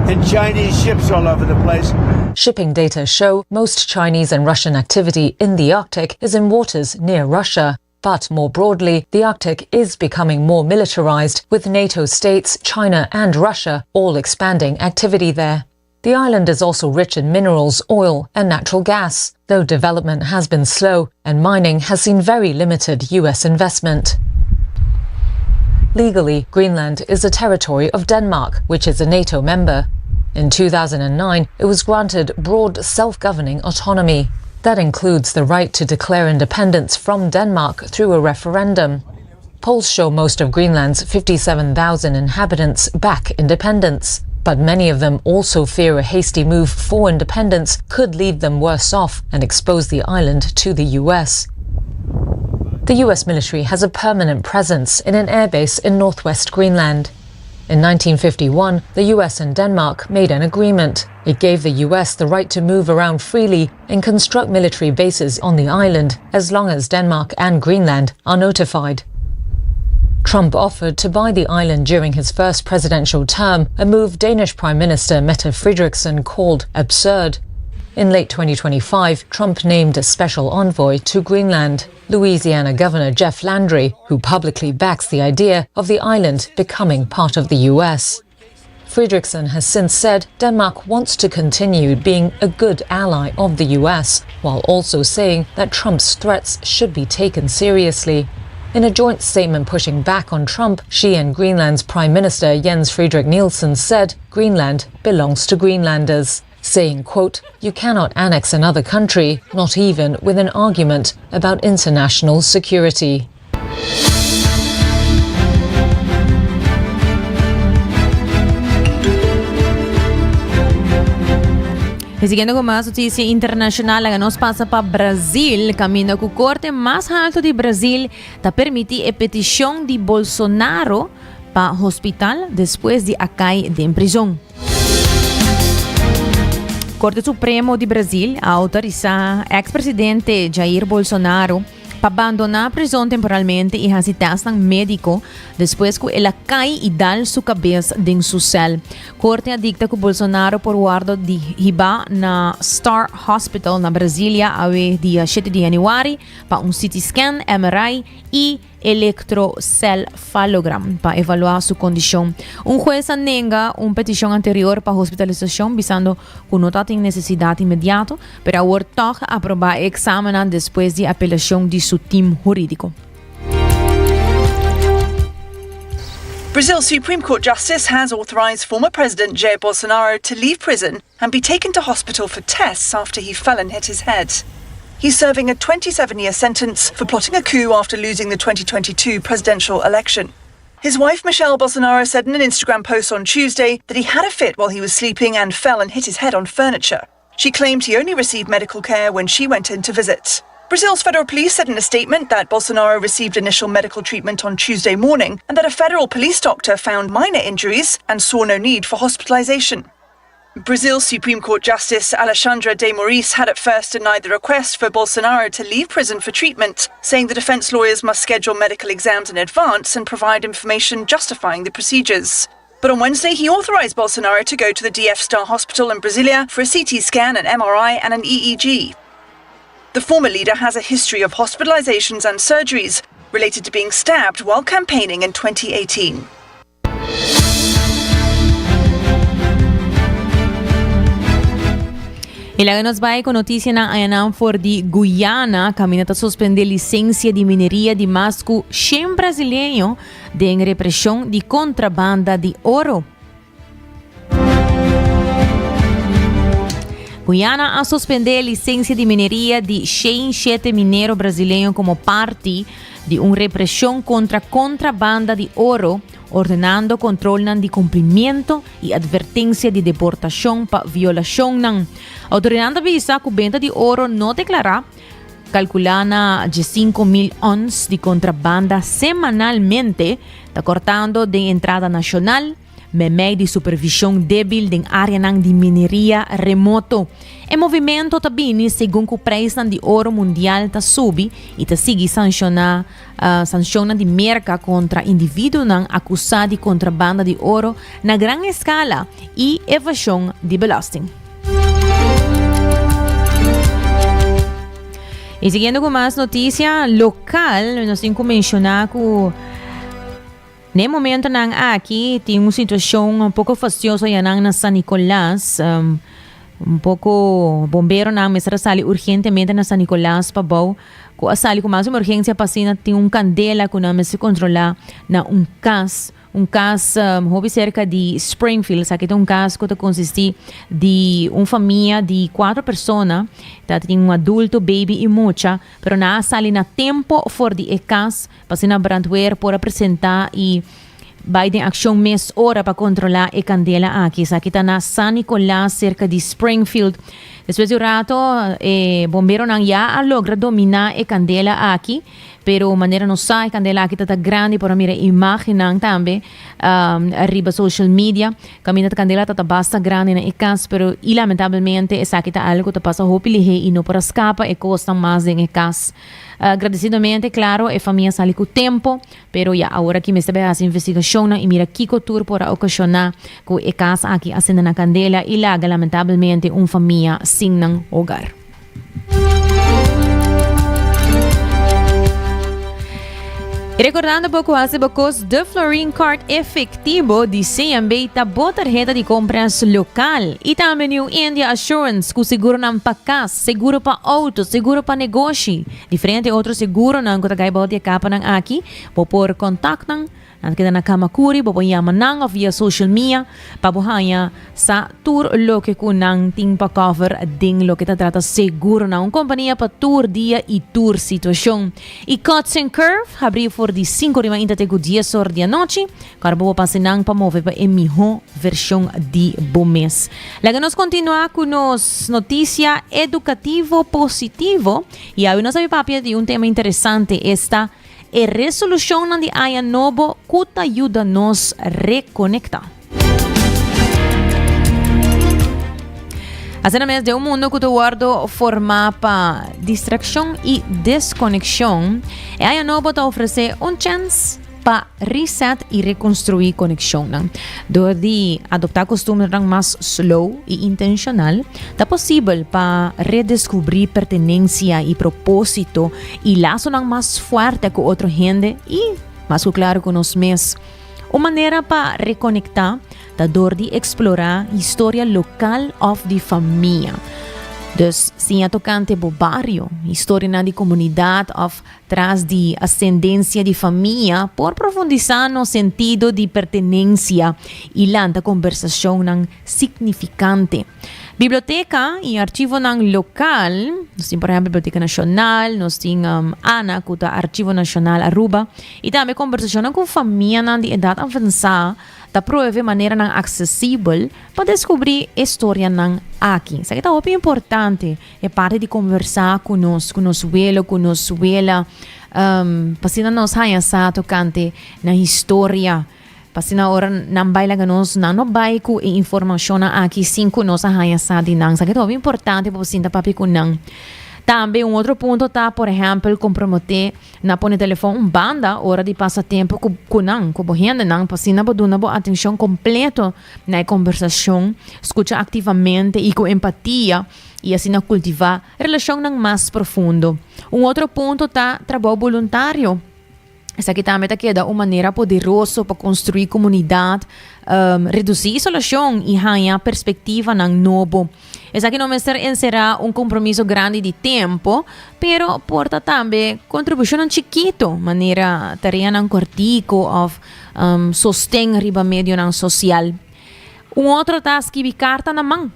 and Chinese ships all over the place. Shipping data show most Chinese and Russian activity in the Arctic is in waters near Russia. But more broadly, the Arctic is becoming more militarized, with NATO states, China, and Russia all expanding activity there. The island is also rich in minerals, oil, and natural gas, though development has been slow and mining has seen very limited US investment. Legally, Greenland is a territory of Denmark, which is a NATO member. In 2009, it was granted broad self governing autonomy. That includes the right to declare independence from Denmark through a referendum. Polls show most of Greenland's 57,000 inhabitants back independence. But many of them also fear a hasty move for independence could leave them worse off and expose the island to the US. The US military has a permanent presence in an airbase in northwest Greenland. In 1951, the US and Denmark made an agreement. It gave the US the right to move around freely and construct military bases on the island as long as Denmark and Greenland are notified. Trump offered to buy the island during his first presidential term, a move Danish Prime Minister Mette Frederiksen called absurd. In late 2025, Trump named a special envoy to Greenland, Louisiana Governor Jeff Landry, who publicly backs the idea of the island becoming part of the U.S. Frederiksen has since said Denmark wants to continue being a good ally of the US, while also saying that Trump's threats should be taken seriously. In a joint statement pushing back on Trump, she and Greenland's Prime Minister Jens Frederik Nielsen said Greenland belongs to Greenlanders, saying, quote, You cannot annex another country, not even with an argument about international security. Y siguiendo cu mas noticia internacional, laga nos pasa pa Brasil, caminda cu corte mas halto di Brasil ta permiti e peticion di Bolsonaro pa hospital despues di a cay den prison. Corte Supremo di Brasil a autorisa ex-presidente Jair Bolsonaro pa bandoná prizon temporalmente i hasi tèstnan médiko despues ku el a kai i dal su kabes den su sèl. Korte a dikta ku Bolsonaro por wòrdu di hibá na Star Hospital na Brasilia awe dia shete di yanüari pa un CT scan, MRI i elektroselfalogram pa evaluá su kondishon. Un hues a nenga un petishon anterior pa hospitalisashon bisando ku no ta tin nesesidat inmediato, pero awor tòg a aprobá e eksamennan despues di apelashon di su tim hurídiko. Brazil's Supreme Court justice has authorized former President Jair Bolsonaro to leave prison and be taken to hospital for tests after he fell and hit his head. He's serving a 27 year sentence for plotting a coup after losing the 2022 presidential election. His wife, Michelle Bolsonaro, said in an Instagram post on Tuesday that he had a fit while he was sleeping and fell and hit his head on furniture. She claimed he only received medical care when she went in to visit. Brazil's federal police said in a statement that Bolsonaro received initial medical treatment on Tuesday morning and that a federal police doctor found minor injuries and saw no need for hospitalization. Brazil's Supreme Court Justice Alexandre de Moraes had at first denied the request for Bolsonaro to leave prison for treatment, saying the defense lawyers must schedule medical exams in advance and provide information justifying the procedures. But on Wednesday, he authorized Bolsonaro to go to the DF Star Hospital in Brasilia for a CT scan, an MRI, and an EEG. The former leader has a history of hospitalizations and surgeries related to being stabbed while campaigning in 2018. Y laga nos bai cu noticianan ayanan for di Guyana, caminda ta suspende licencia di mineria di mas cu 100 brasileño den represion di contrabanda di oro. Guyana a suspende licencia di mineria di 107 minero brasileño como parti di un represion contra contrabanda di oro, ordenando controlnan di cumplimiento y advertencia di deportacion pa violacionnan. Autoridadnan ta bisa cu benta di oro no declara, calcula na 15,000 ons di contrabanda semanalmente, ta cortando den entrada nacional, Meimei di supervision debil den areanan di mineria remoto. E movimento ta bini segun cu prijsnan di oro mundial ta subi y ta sigui sanciona sancionnan di Merca contra individuonan acusa di contrabanda di oro na gran escala y evasion di belasting. Y siguiendo cu mas noticia local, nos tin cu menciona cu. Na e momentonan aki tin un situacion un poco fastioso ayanan na San Nicolas. Un poco bomberonan mester a sali urgentemente na San Nicolas pa bou cu a sali cu mas emergencia pa asina tin un candela cu nan mester controla na un cas. Un cas hopi cerca di Springfield. Esaki ta un cas cu ta consisti di un famia di cuatro persona. Ta tin un adulto, baby y mucha. Pero nan a sali na tempo for di e cas. Pa asina brandweer por a presenta y bay den accion mes ora pa controla e candela aki. Esaki ta na San Nicolas cerca di Springfield. Despues di un rato e bomberonan ya a logra domina e candela aki, pero manera nos sa e candela aki ta ta grandi por a mira imagennan tambe riba social media caminda ta candela ta ta basta grandi na e cas pero y lamentablemente esaki ta algo cu ta pasa hopi lihe y no por a scapa e cosnan mas den e cas. Agradecidamente, claro, e famia sali cu tempo, pero ya awor aki mester bay haci investigacionnan y mira kico tur por a ocasiona cu e cas aki a cende na candela y laga lamentablemente un famia sin nan hogar. Y recordando bo cu haci bo cos De Florin Card efectivo di CMB ta bo tarheta di compras local y tambe New India Assurance cu seguronan pa cas, Seguro pa auto, seguro pa negoshi, diferente otro seguronan ku ta gai bou di e kapanan aki, bo por kontak nan, nan ta keda na Kamakuri, bo por yama nan òf via social mia pa bo haña sa tur loke ku nan tin pa cover den loke ta trata seguronan. Un kompania pa tur dia i tur situashon. I Cuts and Curve habrí for di sinku di mainta te ku dies or di anochi. Kòrda bo pasa nan pa move pa e mihó vershon di bo mes. Laga nos kontinuá ku nos notisia edukativo positivo i awe nos a bin papia di un tema interesante, esta e resolushonnan di aña nobo ku ta yuda nos rekonektá. Asina mes, den un mundu ku ta wòrdu formá pa distrakshon i deskonekshon, e aña nobo ta ofresé un chèns pa reset i rekonstruí konekshonnan. Dor di adoptá kostumbernan mas slow i intenshonal, ta posibel pa redeskubrí pertenensia i propósito i lasonan mas fuerte ku otro hende i, mas ku klaru, ku nos mes. Un manera pa rekonektá ta dor di eksplorá historia lokal òf di famia. Dus, siña tokante bo bario, historianan di komunidat òf Tras di asendensia di famia por profundisá nos sentido di pertenensia i lanta kombersashonnan signifikante. Biblioteka i archivonan lokal, nos tin por ehèmpel Biblioteka Nashonal, nos tin ana ku ta Archivo Nashonal Aruba, i tambe kombersashonnan ku famianan di edat avansá ta provee maneranan aksesibel pa deskubrí e storianan aki. Esaki ta hopi importante. E parti di conversa cu nos, cu nos welo, cu nos wela, um, pa asina nos haña sa tocante nan historia. Pa asina ora nan bai laga nos, nan no bai cu e informacionnan aki sin cu nos a haña sa di nan. Esaki ta hopi importante pa bo sinta papia cu nan. Tambe un otro punto ta, por ehempel, comprometé na pone telefon un banda ora di pasa tempo cu, cu nan, cu bo hendenan, pa asina bo duna bo atencion completo na e conversacion, scucha activamente y cu empatia. i asina kultivá relashonnan mas profundo. Un otro punto ta trabou boluntario. Esaki tambe ta keda un manera poderoso pa konstruí komunidat, redusí isolashon i haña perspektivanan nobo. Esaki no mester enserá un kompromiso grandi di tempu, pero por ta tambe kontribushonnan chikitu, manera tareanan kòrtiku òf sosten riba medionan sosial. Un otro ta skibi karta na man.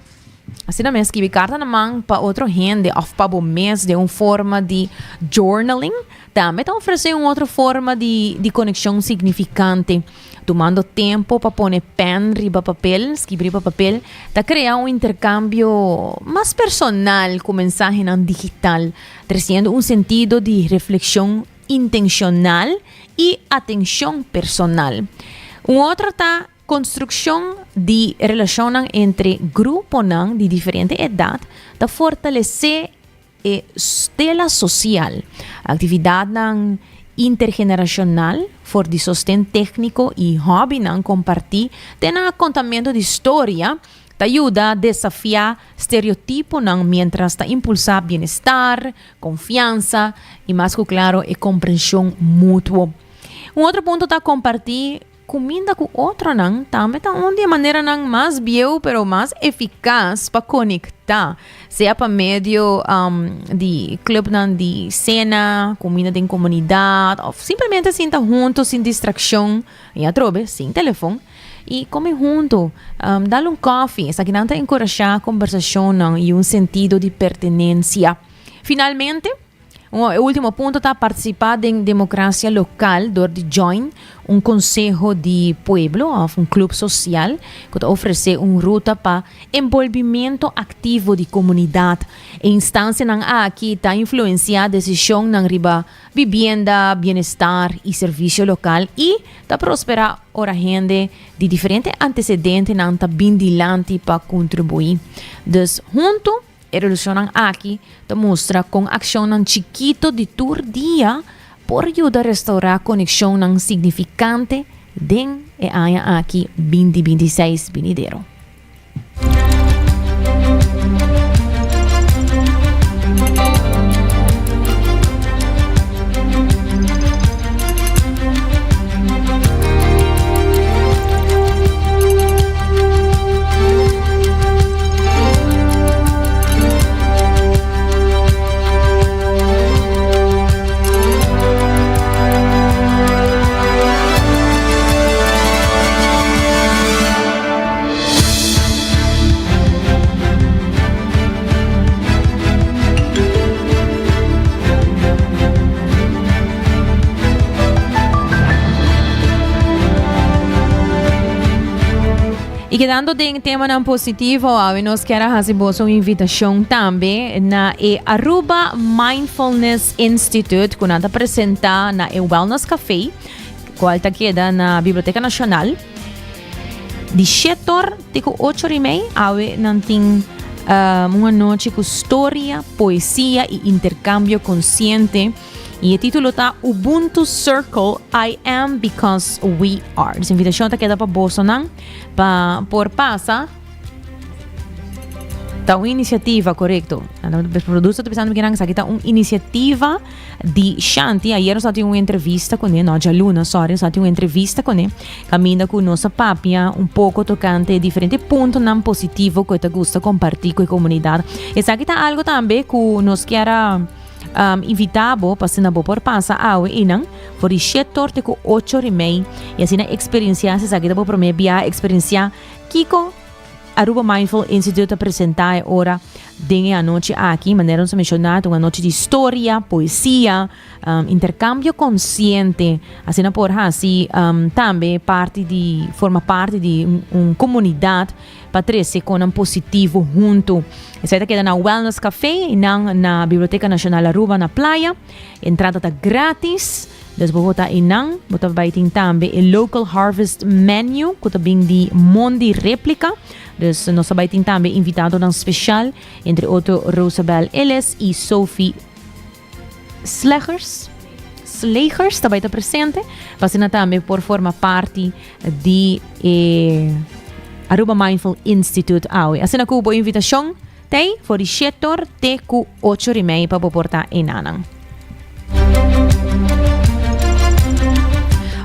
Asina mes skibi karta na man pa otro hende òf pa bo mes den un forma di journaling tambe ta ofresé un otro forma di di konekshon signifikante. Tumando tempu pa pone pèn riba papel, skibi riba papel, ta krea un interkambio mas personal ku mensahenan digital, tresiendo un sentido di reflekshon intenshonal i atenshon personal. Un otro ta Konstrukshon di relashonnan entre gruponan di diferente edat ta fortalesé e stela sosial. Aktividatnan intergenerashonal, for di sosten tékniko i hòbinan kompartí te na kontamentu di storia, ta yuda desafiá stereotiponan miéntras ta impulsá bienestar, konfiansa i mas ku klaro e komprenshon mutuo. Un otro punto ta kompartí Kuminda ku otronan tambe ta un di e maneranan mas bieu pero mas efikas pa konektá, sea pa medio di klupnan di sena, kuminda den komunidat òf simplemente sinta huntu sin distrakshon i atrobe sin telefon i kome huntu, dal un kòfi. Esakinan ta enkurashá kombersashonnan i un sentido di pertenensia. Finalmente. Un e ultimo punto ta participa den democracia local door di join un conseho di pueblo of un club social cu ta ofrece un ruta pa envolvimento activo di comunidad. E instancianan aki ta influencia decisionnan riba bibienda, bienestar y servicio local y ta prospera ora hende di diferente antecedentenan ta bin dilanti pa contribui. Dus hunto E revolushonnan aki ta mustra kon akshonnan chikito di tur dia por yuda restourá konekshonnan signifikante den e aña aki 2026 binidero. Y kedando den temanan positivo, awe nos kier a haci boso un invitacion tambe na e Aruba Mindfulness Institute cu nan ta presenta na e Wellness Café, cual ta keda na Biblioteca Nacional. Di 7 or te cu 8 or y mei, awe nan tin um, un anochi cu storia, poesia y intercambio consciente. Y e título ta Ubuntu Circle, I am because we are. Dus invitacion ta keda pa bosonan pa por pasa. Ta un iniciativa, correcto. Producer ta pensando que esaki ta un iniciativa di Shanti. Ayer nos tatin un entrevista con no, djaluna, sorry, nos tatin un entrevista con Caminda cu nos a papia un poco tocante diferente puntonan positivo cu e ta gusta comparti cu e comunidad. Esaki ta algo tambe cu nos kier a um, invita bo pa asina bo por pasa awe einan for di 7 or te cu 8 or y mei y asina experiencia si esaki ta bo prome bia experiencia kiko Aruba Mindful Institute ta presenta e ora den e anochi aki. Manera nos a menciona, ta un anochi di historia, poesia, um, intercambio consciente. Asina por hasi um, tambe parti di, forma parti di un, un comunidad pa trece conan positivo hunto. Esei ta keda na Wellness Café, nan na Biblioteca Nacional Aruba na Playa. Entrada ta gratis. Dus bo ta einan, bo ta bai tin tambe e Local Harvest Menu, ku ta bin di Mondi Replica. Dus nos ta bai tin tambe invitadonan special, entre otro Rosabel Ellis y Sophie Slegers. Slegers ta bai ta presente, pa asina tambe por forma parti di e Aruba Mindful Institute awe. Asina ku bo invitacion Tei for di shetor te ku ocho rimei pa bo por ta enanan.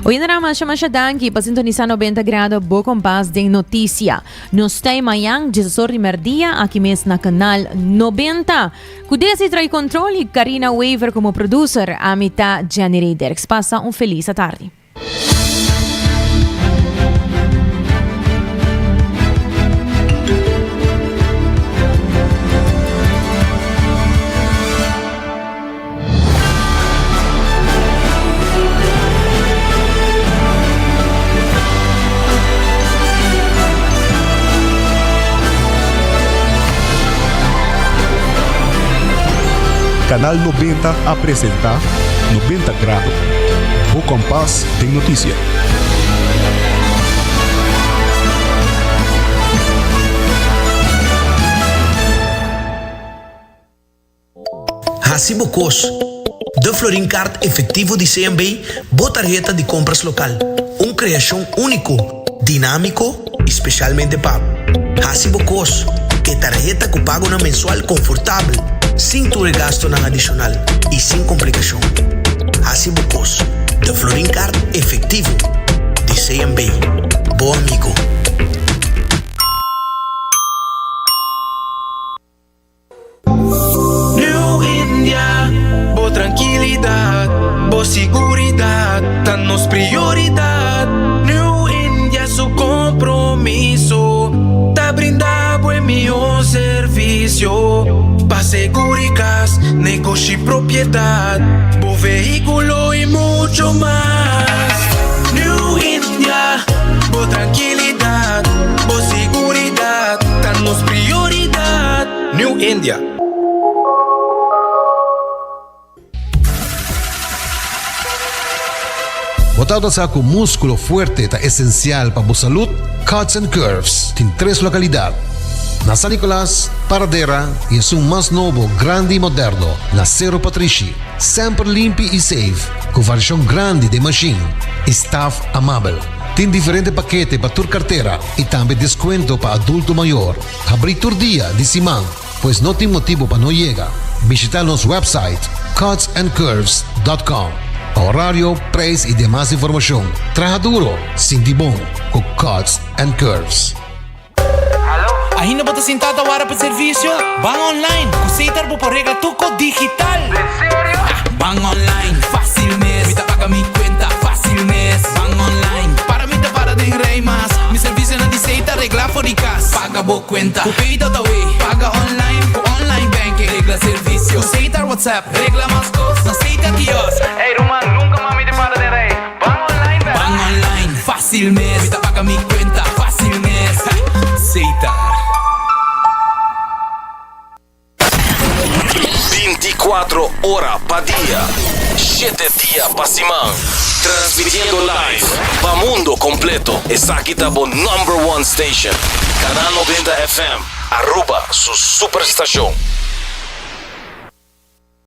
Oyendera masha masha danki pa sintonisa 90 grado bo kompas den noticia. Nos tei mayan diesor di merdia aki mes na kanal 90. Ku Desi trai control y Karina Wever como producer. Ami ta Jenny Ray Derks. Pasa un feliz atardi. Canal 90 a presenta 90 Grado, bo kompas den noticia. Hasi bo kos. De Florin Card Efectivo di CMB, bo tarheta di compras local. Un creacion unico, dinamico y specialmente pa bo. Hasi bo kos. E tarheta cu pagonan mensual confortabel, sin tur e gastonan adicional y sin complicacion. Hasi bo kos. De Florin Card Efectivo di CMB. Bo amigo. New India, bo trankilidat, bo siguridat ta nos prioridat. New India su kompromiso ta brinda bo e mihó servisio pa seguri kas, negoshi, propiedat, bo vehíkulo i mucho mas. New India, bo trankilidat, bo siguridat ta nos prioridat. New India. Bo tabata sa ku múskulo fuerte ta esensial pa bo salud? Cuts and Curves tin tres lokalidat, na San Nicolas, Paradera i esun mas nobo, grandi i moderno na Sero Patrishi. Semper limpi i safe, ku variashon grandi den mashin i staf amabel. Tin diferente pakete pa tur kartera i tambe deskuento pa adulto mayor. Habrí tur dia di siman, pues no tin motibu pa no yega. Bishita nos website cutsandcurves.com pa horario, prijs y demas informacion. Traha duro, sinti bon cu Cuts and Curves. Ainda bo ta sintá ta wara pa servisio? Ban online! Ku Setar bo por regla tur kos digital! Ban online, fácil mes. Mi ta paga mi cuenta, fácil mes. Ban online, para mi ta para den rij mas. Mi servicionan di Setar regla for di cas. Paga bo cuenta, cu Pay.awe. Paga online, cu online banking. Regla servicio, cu Setar WhatsApp. Regla mas cos, na Setar kiosk. Ey ruman, nunca mas mi ta para den rij. Ban online, bera. Ban online, fácil mes. Mi ta paga mi cuenta, fácil mes. Setar. 24 ora pa dia, shete dia pa siman. Transmitiendo live pa mundo completo. Esaki ta bo number one station. Canal 90 FM, Aruba su superstacion.